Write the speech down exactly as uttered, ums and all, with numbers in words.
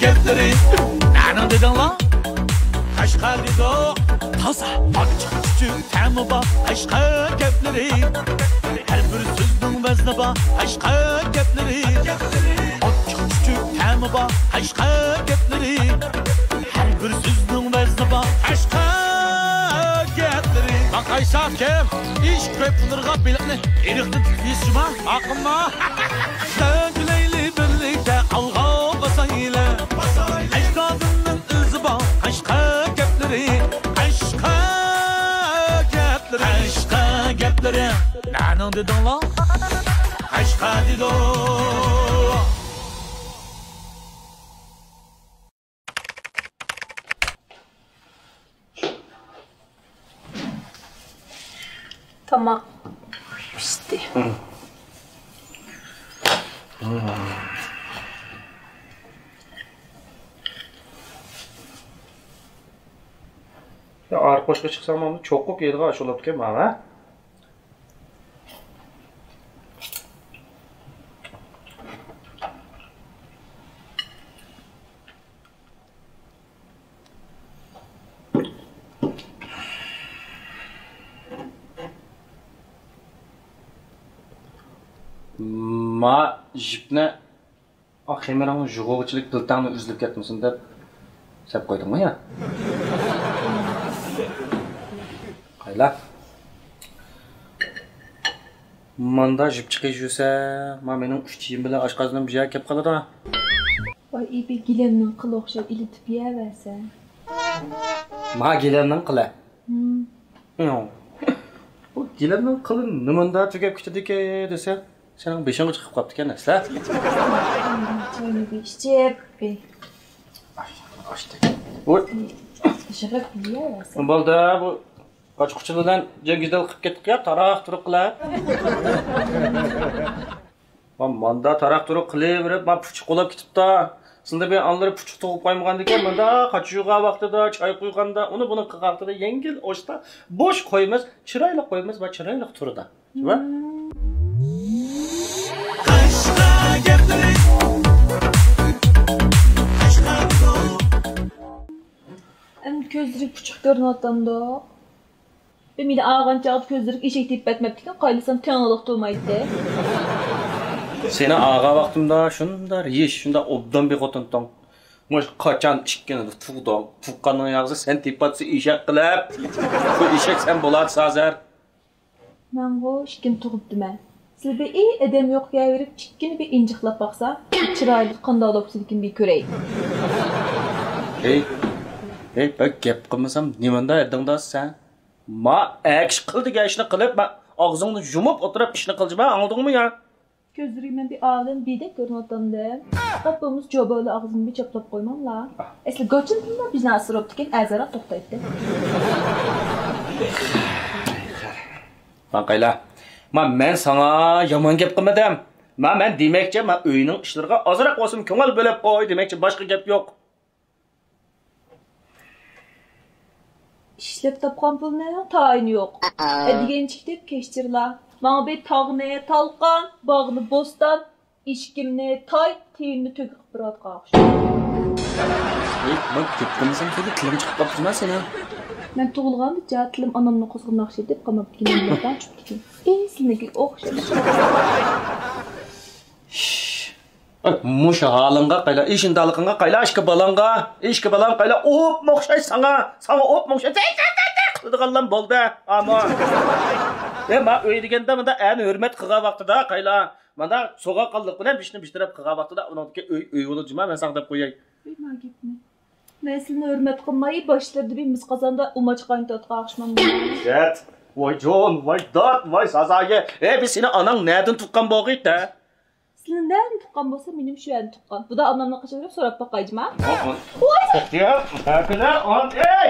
گەپلىرى نەنىڭ دېدىڭلار؟ قەشقەر دېدۇق. تازا ئاچچىق چۈچۈك تەمى بار قەشقەر گەپلىرى. ھەر بىر سۆزنىڭ ۋەزنى بار قەشقەر گەپلىرى. ئاچچىق چۈچۈك تەمى بار قەشقەر گەپلىرى. ھەر بىر سۆزنىڭ ۋەزنى بار قەشقەر گەپلىرى. باقايسا كىم ئىش كۆپ بۇلارغا بېلىقنى ئېرىقتىن تۇتۇپ يېسىچۇما؟ ئاقىمما. سەن كۈلەيلى بىرلىكتە ئالغا باسايلى. ئەجدادىمنىڭ ئىزى بار قەشقەر گەپلىرى. قەشقەر گەپلىرى. قەشقەر گەپلىرى. نەنىڭ دېدىڭلار؟ قەشقەر دېدۇق. تاماق پىشتى. يا ئارقا قوشقا چىقسام، چوقۇپ يەيدىغان ئاش بولۇپتىكەن مانا. ما يىپنى، ئا، خېمىرىڭنى يۇغۇغۇچىلىك پىلتەڭنى ئۈزۈلۈپ كەتمىسۇن دەپ سەپ قويدۇڭمۇ يا؟ قايلا. ماندا يىپ چىقىش يۈسە، ما مېنىڭ ئۈچ يېيىم بىلەن ئاشقازىنىم بىر يەرگە كېلىپ قالىدۇ. ۋاي، ئېبى گىلەمنىڭ قىلى ئوخشاپ ئېلىتىپ يەۋەرسە. ما گىلەمنىڭ قىلى. ھىم. ياق. بۇ گىلەمنىڭ قىلى نېمانداق تۈگەپ كېتىدىكەن دېسە، سېنىڭ بېشىڭغا چىقىپ قاپتىكەن ئەسلى. چاينى بىر ئىچىپ، بىر ئاشتەك. ۋوي. يىغىپ يېيەۋەرسە. بولدى، بۇ قاچا-قۇچا بىلەن جەڭگىدەل قىلىپ كەتتۇق يا، تاراق-تۇرۇق قىلىپ. ما ماندا تاراق-تۇرۇق قىلىۋېرىپ، ما پۇچۇق بولاپ كېتىپتۇ. سىلىدە بىر ئانىلىرى پۇچۇق تۇغۇپ قويمىغاندىكىن، ماندا قاچا يۇغان ۋاقتىدا، چاي قۇيغاندا، ئۇنى بۇنى قىلغان ۋاقتىدا يەڭگىل ئوشتا بوش قويىمىز، چىرايلىق قويىمىز ۋە چىرايلىق تۇرىدۇ. شۇ. قەشقەر گەپلىرى. قەشقەر. ئەمدى كۆزلىرى پۇچۇق كۆرۈنۈۋاتامدۇ؟ بىر مېنى ئاغان چاغدا كۆزلىرىگە ئېشەك تېپىپ ئەتمەپتىكەن، قايلىسام تېڭىلىق تۇرمايتتى. سېنى ئاغا ۋاقتىمدا شۇنداق يېش، شۇنداق ئوبدان بىر خوتۇنتۇڭ. مۇشۇ قاچان ئىككىنى تۇغدۇڭ؟ تۇغقاننىڭ ياغىسى سەن تېپىۋاتىسەن ئېشەك قىلىپ. بۇ ئېشەك سەن بولاتسەن ھازىر. مەنغۇ ئىككىنى تۇغۇپتىمەن. سىلى بىر ئادەم يوق يەۋېرىپ ئىككىنى بىر ئىنجىقلاپ باقسا، چىرايلىق قانداق بوپسىدىكىن بىر كۆرەي. ھەي، ھەي، بەك گەپ قىلمىسام نېمانداق ئەدىڭدا سەن؟ ما ئەكىش قىل دېگەن ئىشنى قىلىپ، ما ئاغزىڭنى يۇمۇپ ئولتۇرۇپ ئىشنى قىلجىما، ئاڭلىدىڭمۇ يا؟ كۆزلىرىگە مەن بىر ئالەم بىدەك كۆرۈنۈۋاتامدىم؟ پەقەت بولمىسا جوبالى ئاغزىمنى بىر چاپلاپ قويماملا. ئەسلى گاچىنتىملا بىناسى ئۇرۇپتىكەن، ئەزەلرەك توختايتتى. ماڭقايلا. ما مەن ساڭا يامان گەپ قىلمىدىم. ما مەن دېمەكچى، ما ئۆينىڭ ئىشلىرىغا ئازراق بولسىمۇ كۆڭۈل بۆلۈپ قوي دېمەكچى، باشقا گەپ يوق. ئىشلەپ تاپقان پۇلنىڭ تايىنى يوق. ئەدىگەنچىك دەپ كەچتۈرلا. ماڭا بىر تاغنى، تالقان، باغنى، بوستان، ئېشىكىمنى، تاي، تېيىننى تۆگە قىلىپ بېرىۋاتقان ئوخشايدۇ. ھېي، ماڭا گەپ قىلمىساڭ خېلى تىلىڭ چىقىپ قاپتۇ ما سېنىڭ. مەن تۇغۇلغاندا جا تىلىم ئانامنىڭ قوزغىنى ئوخشايدۇ دەپ قاماپتىكەن، مىللەتلەر چۈشۈپتىكەن. ئېي، سىلىنىڭكىگە ئوخشاش. ئاي، مۇشۇ ھالىڭغا قايلا، ئىشىندالىقىڭغا قايلا، ئىككى بالاڭغا، ئىككى بالاڭ قايلا، ئوپمۇ ئوخشايدۇ ساڭا، ساڭا ئوپمۇ ئوخشايدۇ، زەي، زەي، زەي، زەي قىلىدىغانلام بولدى، ئاما. ئە، ما ئۆي دېگەندە مۇنداق ئەنە ھۆرمەت قىلغان ۋاقتىدا قايلا، مۇنداق سوغۇققانلىق بىلەن بىشنى بىر تەرەپ قىلغان ۋاقتىدا ئۇنىڭدىكى ئۆي، ئۆي بولىدۇ جۇما، مەن ساڭا دەپ قوياي. قويما گەپنى. مەن سىلىنى ھۆرمەت قىلماي، باشلىرىدا بىر مىس قازاندا ئۇماچ قاينىتىۋاتقان ئوخشىمامدۇ؟ شەت. ۋاي جون، ۋاي دات، ۋاي سازايى. ئەي، بىز سېنى ئاناڭ نەدىن تۇغقان بولغىيتتە؟ سىلى نەدىن تۇغقان بولسا، مېنىمۇ شۇ يەردىن تۇغقان. بۇدا ئانامنىڭ قېشىغا بېرىپ سوراپ باقاي جۇما. ئون، ئون. ۋاي! يا، ھەپىلە، ئون، ئەي!